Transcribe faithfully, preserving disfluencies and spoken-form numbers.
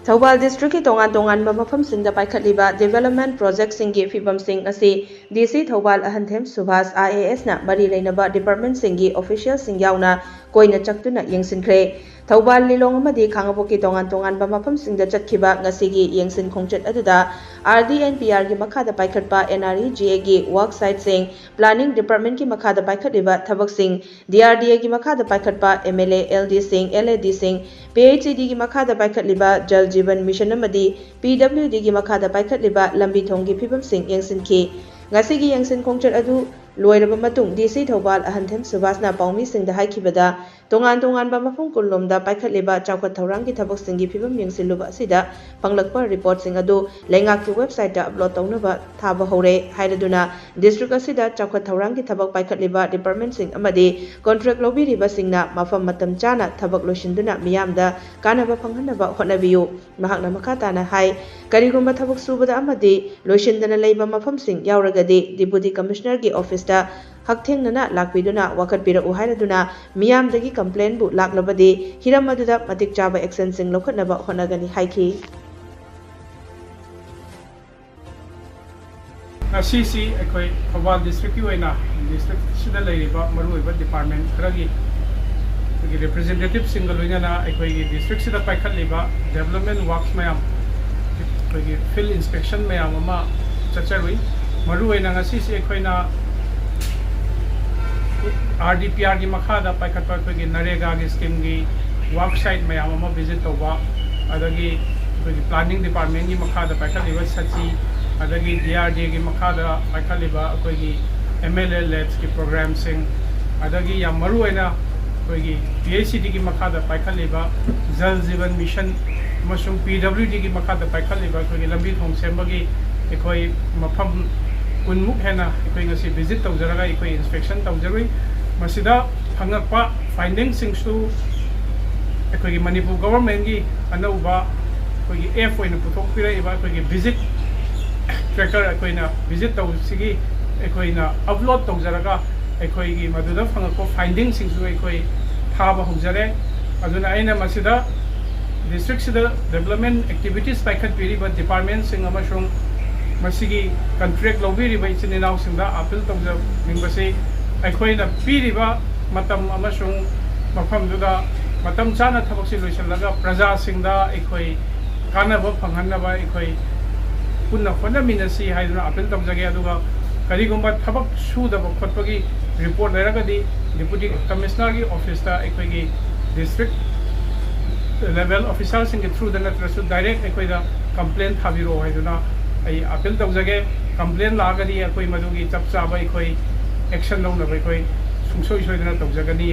ꯊꯧꯕꯥꯜ ꯗꯤꯁꯇ꯭ꯔꯤꯛꯀꯤ ꯇꯣꯉꯥꯟ ꯇꯣꯉꯥꯟꯕ ꯃꯐꯝꯁꯤꯡꯗ ꯄꯥꯏꯈꯠꯂꯤꯕ ꯗꯤꯕꯦꯂꯞꯃꯦꯟ ꯄ꯭ꯔꯣꯖꯦꯛꯁꯤꯡꯒꯤ ꯐꯤꯕꯝꯁꯤꯡ ꯑꯁꯤ ꯗꯤ ꯁꯤ ꯊꯧꯕꯥꯜ ꯑꯍꯟꯊꯦꯝ ꯁꯨꯚꯥꯁ, ꯑꯥꯏ ꯑꯦ ꯑꯦꯁꯅ ꯃꯔꯤ ꯂꯩꯅꯕ ꯗꯤꯄꯥꯔꯠꯃꯦꯟꯁꯤꯡꯒꯤ ꯑꯣꯐꯤꯁꯤꯌꯦꯜꯁꯤꯡ ꯌꯥꯎꯅ ꯀꯣꯏꯅ ꯆꯠꯇꯨꯅ ꯌꯦꯡꯁꯤꯟꯈ꯭ꯔꯦ꯫ ꯊꯧꯕꯥꯜ, ꯂꯤꯂꯣꯡ ꯑꯃꯗꯤ ꯈꯥꯉꯕꯣꯛꯀꯤ ꯇꯣꯉꯥꯟ ꯇꯣꯉꯥꯟꯕ ꯃꯐꯝꯁꯤꯡꯗ ꯆꯠꯈꯤꯕ ꯉꯁꯤꯒꯤ ꯌꯦꯡꯁꯤꯟ ꯈꯣꯡꯆꯠ ꯑꯗꯨꯗ ꯑꯥꯔ ꯗꯤ ꯑꯦꯟ ꯄꯤ ꯑꯥꯔꯒꯤ ꯃꯈꯥꯗ ꯄꯥꯏꯈꯠꯄ ꯑꯦꯟ ꯑꯥꯔ ꯏ ꯖꯤ ꯑꯦꯒꯤ ꯋꯥꯔꯛ ꯁꯥꯏꯠꯁꯤꯡ, ꯄ꯭ꯂꯥꯅꯤꯡ ꯗꯤꯄꯥꯔꯠꯃꯦꯟꯒꯤ ꯃꯈꯥꯗ ꯄꯥꯏꯈꯠꯂꯤꯕ ꯊꯕꯛꯁꯤꯡ, ꯗꯤ ꯑꯥꯔ ꯗꯤ ꯑꯦꯒꯤ ꯃꯈꯥꯗ ꯄꯥꯏꯈꯠꯄ ꯑꯦꯝ ꯑꯦꯜ ꯑꯦ, ꯑꯦꯜ ꯗꯤꯁꯤꯡ, ꯑꯦꯜ ꯑꯦ ꯗꯤꯁꯤꯡ, ꯄꯤ ꯑꯩꯆ ꯏ ꯗꯤꯒꯤ ꯃꯈꯥꯗ ꯄꯥꯏꯈꯠꯂꯤꯕ ꯖꯜ ꯖꯤꯕꯟ ꯃꯤꯁꯟ ꯑꯃꯗꯤ ꯄꯤ ꯗꯕ꯭ꯂꯤꯎ ꯗꯤꯒꯤ ꯃꯈꯥꯗ ꯄꯥꯏꯈꯠꯂꯤꯕ ꯂꯝꯕꯤ ꯊꯣꯡꯒꯤ ꯐꯤꯕꯝꯁꯤꯡ ꯌꯦꯡꯁꯤꯟꯈꯤ꯫ ꯉꯁꯤꯒꯤ ꯌꯦꯡꯁꯤꯟ ꯈꯣꯡꯆꯠ ꯑꯗꯨ ꯂꯣꯏꯔꯕ ꯃꯇꯨꯡ ꯗꯤ ꯁꯤ ꯊꯧꯕꯥꯜ ꯑꯍꯟꯊꯦꯝ ꯁꯨꯚꯥꯁꯅ ꯄꯥꯎꯃꯤꯁꯤꯡꯗ ꯍꯥꯏꯈꯤꯕꯗ, ꯇꯣꯉꯥꯟ ꯇꯣꯉꯥꯟꯕ ꯃꯐꯝ ꯀꯨꯟꯂꯣꯝꯗ ꯄꯥꯏꯈꯠꯂꯤꯕ ꯆꯥꯎꯈꯠ ꯊꯧꯔꯥꯡꯒꯤ ꯊꯕꯛꯁꯤꯡꯒꯤ ꯐꯤꯕꯝ ꯌꯦꯡꯁꯤꯜꯂꯨꯕ ꯑꯁꯤꯗ ꯐꯪꯂꯛꯄ ꯔꯤꯄꯣꯔꯠꯁꯤꯡ ꯑꯗꯨ ꯂꯩꯉꯥꯛꯀꯤ ꯋꯦꯕꯁꯥꯏꯠꯇ ꯑꯞꯂꯣꯗ ꯇꯧꯅꯕ ꯊꯥꯕ ꯍꯧꯔꯦ ꯍꯥꯏꯔꯗꯨꯅ, ꯗꯤꯁꯇ꯭ꯔꯤꯛ ꯑꯁꯤꯗ ꯆꯥꯎꯈꯠ ꯊꯧꯔꯥꯡꯒꯤ ꯊꯕꯛ ꯄꯥꯏꯈꯠꯂꯤꯕ ꯗꯤꯄꯥꯔꯠꯃꯦꯟꯁꯤꯡ ꯑꯃꯗꯤ ꯀꯣꯟꯇ꯭ꯔꯦꯛ ꯂꯧꯕꯤꯔꯤꯕꯁꯤꯡꯅ ꯃꯐꯝ ꯃꯇꯝ ꯆꯥꯅ ꯊꯕꯛ ꯂꯣꯏꯁꯤꯟꯗꯨꯅ ꯃꯤꯌꯥꯝꯗ ꯀꯥꯟꯅꯕ ꯐꯪꯍꯟꯅꯕ ꯍꯣꯠꯅꯕꯤꯌꯨ꯫ ꯃꯍꯥꯛꯅ ꯃꯈꯥ ꯇꯥꯅ ꯍꯥꯏ, ꯀꯔꯤꯒꯨꯝꯕ ꯊꯕꯛ ꯁꯨꯕꯗ ꯑꯃꯗꯤ ꯂꯣꯏꯁꯤꯟꯗꯅ ꯂꯩꯕ ꯃꯐꯝꯁꯤꯡ ꯌꯥꯎꯔꯒꯗꯤ ꯗꯤꯄꯨꯇꯤ ꯀꯃꯤꯁꯅꯔꯒꯤ ꯑꯣꯐꯤꯁꯇ ꯍꯛꯊꯦꯡꯅꯅ ꯂꯥꯛꯄꯤꯗꯨꯅ ꯋꯥꯀꯠꯄꯤꯔꯛꯎ ꯍꯥꯏꯔꯗꯨꯅ, ꯃꯤꯌꯥꯝꯗꯒꯤ ꯀꯝꯄ꯭ꯂꯦꯟꯕꯨ ꯂꯥꯛꯂꯕꯗꯤ ꯍꯤꯔꯝ ꯑꯗꯨꯗ ꯃꯇꯤꯛ ꯆꯥꯕ ꯑꯦꯛꯁꯟꯁꯤꯡ ꯂꯧꯈꯠꯅꯕ ꯍꯣꯠꯅꯒꯅꯤ ꯍꯥꯏꯈꯤ꯫ ꯉꯁꯤꯁꯤ ꯑꯩꯈꯣꯏ ꯊꯧꯕꯥꯜ ꯗꯤꯁꯇ꯭ꯔꯤꯛꯀꯤ ꯑꯣꯏꯅ ꯗꯤꯁꯇ꯭ꯔꯤꯛꯁꯤꯗ ꯂꯩꯔꯤꯕ ꯃꯔꯨꯑꯣꯏꯕ ꯗꯤꯄꯥꯔꯠꯃꯦꯟ ꯈꯔꯒꯤ ꯑꯩꯈꯣꯏꯒꯤ ꯔꯤꯄ꯭ꯔꯖꯦꯟꯇꯦꯇꯤꯞꯁꯤꯡꯒ ꯂꯣꯏꯅꯅ ꯑꯩꯈꯣꯏꯒꯤ ꯗꯤꯁꯇ꯭ꯔꯤꯛꯁꯤꯗ ꯄꯥꯏꯈꯠꯂꯤꯕ ꯗꯦꯕꯂꯞꯃꯦꯟ ꯋꯥꯔꯛꯁ ꯃꯌꯥꯝ, ꯑꯩꯈꯣꯏꯒꯤ ꯐꯤꯜꯗ ꯏꯟꯁꯄꯦꯛꯁꯟ ꯃꯌꯥꯝ ꯑꯃ ꯆꯠꯆꯔꯨꯏ꯫ ꯃꯔꯨꯑꯣꯏꯅ ꯉꯁꯤꯁꯤ ꯑꯩꯈꯣꯏꯅ ꯑꯥꯔ ꯗꯤ ꯄꯤ ꯑꯥꯔꯒꯤ ꯃꯈꯥꯗ ꯄꯥꯏꯈꯠꯄ ꯑꯩꯈꯣꯏꯒꯤ ꯅꯔꯦꯒꯥꯒꯤ ꯁ꯭ꯀꯤꯝꯒꯤ ꯋꯥꯔꯛ ꯁꯥꯏꯠ ꯃꯌꯥꯝ ꯑꯃ ꯚꯤꯖꯤꯠ ꯇꯧꯕ, ꯑꯗꯒꯤ ꯑꯩꯈꯣꯏꯒꯤ ꯄ꯭ꯂꯥꯅꯤꯡ ꯗꯤꯄꯥꯔꯠꯃꯦꯟꯒꯤ ꯃꯈꯥꯗ ꯄꯥꯏꯈꯠꯂꯤꯕ ꯁꯆꯤ, ꯑꯗꯒꯤ ꯗꯤ ꯑꯥꯔ ꯗꯤ ꯑꯦꯒꯤ ꯃꯈꯥꯗ ꯄꯥꯏꯈꯠꯂꯤꯕ ꯑꯩꯈꯣꯏꯒꯤ ꯑꯦꯝ ꯑꯦꯜ ꯑꯦ ꯂꯦꯠꯁꯀꯤ ꯄ꯭ꯔꯣꯒ꯭ꯔꯥꯝꯁꯤꯡ, ꯑꯗꯒꯤ ꯌꯥꯝ ꯃꯔꯨꯑꯣꯏꯅ ꯑꯩꯈꯣꯏꯒꯤ ꯄꯤ ꯑꯩꯆ ꯏ ꯗꯤꯒꯤ ꯃꯈꯥꯗ ꯄꯥꯏꯈꯠꯂꯤꯕ ꯖꯜ ꯖꯤꯕꯟ ꯃꯤꯁꯟ ꯑꯃꯁꯨꯡ ꯄꯤ ꯗꯕ꯭ꯂꯤꯎ ꯗꯤꯒꯤ ꯃꯈꯥꯗ ꯄꯥꯏꯈꯠꯂꯤꯕ ꯑꯩꯈꯣꯏꯒꯤ ꯂꯝꯕꯤ ꯊꯣꯡ ꯁꯦꯝꯕꯒꯤ ꯑꯩꯈꯣꯏ ꯃꯐꯝ ꯀꯨꯟꯃꯨꯛ ꯍꯦꯟꯅ ꯑꯩꯈꯣꯏ ꯉꯁꯤ ꯚꯤꯖꯤꯠ ꯇꯧꯖꯔꯒ ꯑꯩꯈꯣꯏ ꯏꯟꯁꯄꯦꯛꯁꯟ ꯇꯧꯖꯔꯨꯏ꯫ ꯃꯁꯤꯗ ꯐꯪꯉꯛꯄ ꯐꯥꯏꯟꯗꯤꯡꯁꯤꯡꯁꯨ ꯑꯩꯈꯣꯏꯒꯤ ꯃꯅꯤꯄꯨꯔ ꯒꯣꯚꯔꯟꯃꯦꯟꯒꯤ ꯑꯅꯧꯕ ꯑꯩꯈꯣꯏꯒꯤ ꯑꯦꯞ ꯑꯣꯏꯅ ꯄꯨꯊꯣꯛꯄꯤꯔꯛꯏꯕ ꯑꯩꯈꯣꯏꯒꯤ ꯚꯤꯖꯤꯠ ꯇ꯭ꯔꯦꯀꯔ, ꯑꯩꯈꯣꯏꯅ ꯚꯤꯖꯤꯠ ꯇꯧꯕꯁꯤꯒꯤ ꯑꯩꯈꯣꯏꯅ ꯑꯞꯂꯣꯗ ꯇꯧꯖꯔꯒ ꯑꯩꯈꯣꯏꯒꯤ ꯃꯗꯨꯗ ꯐꯪꯉꯛꯄ ꯐꯥꯏꯟꯗꯤꯡꯁꯤꯡꯁꯨ ꯑꯩꯈꯣꯏ ꯊꯥꯕ ꯍꯧꯖꯔꯦ꯫ ꯑꯗꯨꯅ ꯑꯩꯅ ꯃꯁꯤꯗ ꯗꯤꯁꯇ꯭ꯔꯤꯛꯁꯤꯗ ꯗꯦꯕꯂꯞꯃꯦꯟ ꯑꯦꯛꯇꯤꯚꯤꯇꯤꯁ ꯄꯥꯏꯈꯠꯄꯤꯔꯤꯕ ꯗꯤꯄꯥꯔꯠꯃꯦꯟꯁꯤꯡ ꯑꯃꯁꯨꯡ ꯃꯁꯤꯒꯤ ꯀꯟꯇ꯭ꯔꯦꯛ ꯂꯧꯕꯤꯔꯤꯕ ꯏꯆꯤꯟ ꯏꯅꯥꯎꯁꯤꯡꯗ ꯑꯄꯤꯜ ꯇꯧꯖꯅꯤꯡꯕꯁꯤ, ꯑꯩꯈꯣꯏꯅ ꯄꯤꯔꯤꯕ ꯃꯇꯝ ꯑꯃꯁꯨꯡ ꯃꯐꯝꯗꯨꯗ ꯃꯇꯝ ꯆꯥꯅ ꯊꯕꯛꯁꯤ ꯂꯣꯏꯁꯤꯜꯂꯒ ꯄ꯭ꯔꯖꯥꯁꯤꯡꯗ ꯑꯩꯈꯣꯏ ꯀꯥꯟꯅꯕ ꯐꯪꯍꯟꯅꯕ ꯑꯩꯈꯣꯏ ꯄꯨꯟꯅ ꯍꯣꯠꯅꯃꯤꯟꯅꯁꯤ ꯍꯥꯏꯗꯨꯅ ꯑꯄꯤꯜ ꯇꯧꯖꯒꯦ꯫ ꯑꯗꯨꯒ ꯀꯔꯤꯒꯨꯝꯕ ꯊꯕꯛ ꯁꯨꯗꯕ ꯈꯣꯠꯄꯒꯤ ꯔꯤꯄꯣꯔꯠ ꯂꯩꯔꯒꯗꯤ ꯗꯤꯄꯨꯇꯤ ꯀꯃꯤꯁꯅꯔꯒꯤ ꯑꯣꯐꯤꯁꯇ ꯑꯩꯈꯣꯏꯒꯤ ꯗꯤꯁꯇ꯭ꯔꯤꯛ ꯂꯦꯚꯦꯜ ꯑꯣꯐꯤꯁꯥꯔꯁꯤꯡꯒꯤ ꯊ꯭ꯔꯨꯗ ꯅꯠꯇ꯭ꯔꯁꯨ ꯗꯥꯏꯔꯦꯛ ꯑꯩꯈꯣꯏꯗ ꯀꯝꯄ꯭ꯂꯦꯟ ꯊꯥꯕꯤꯔꯛꯑꯣ ꯍꯥꯏꯗꯨꯅ ꯑꯩ ꯑꯄꯤꯜ ꯇꯧꯖꯒꯦ꯫ ꯀꯝꯄ꯭ꯂꯦꯟ ꯂꯥꯛꯑꯒꯗꯤ ꯑꯩꯈꯣꯏ ꯃꯗꯨꯒꯤ ꯆꯞ ꯆꯥꯕ ꯑꯩꯈꯣꯏ ꯑꯦꯛꯁꯟ ꯂꯧꯅꯕ ꯑꯩꯈꯣꯏ ꯁꯨꯡꯁꯣꯏ ꯁꯣꯏꯗꯅ ꯇꯧꯖꯒꯅꯤ꯫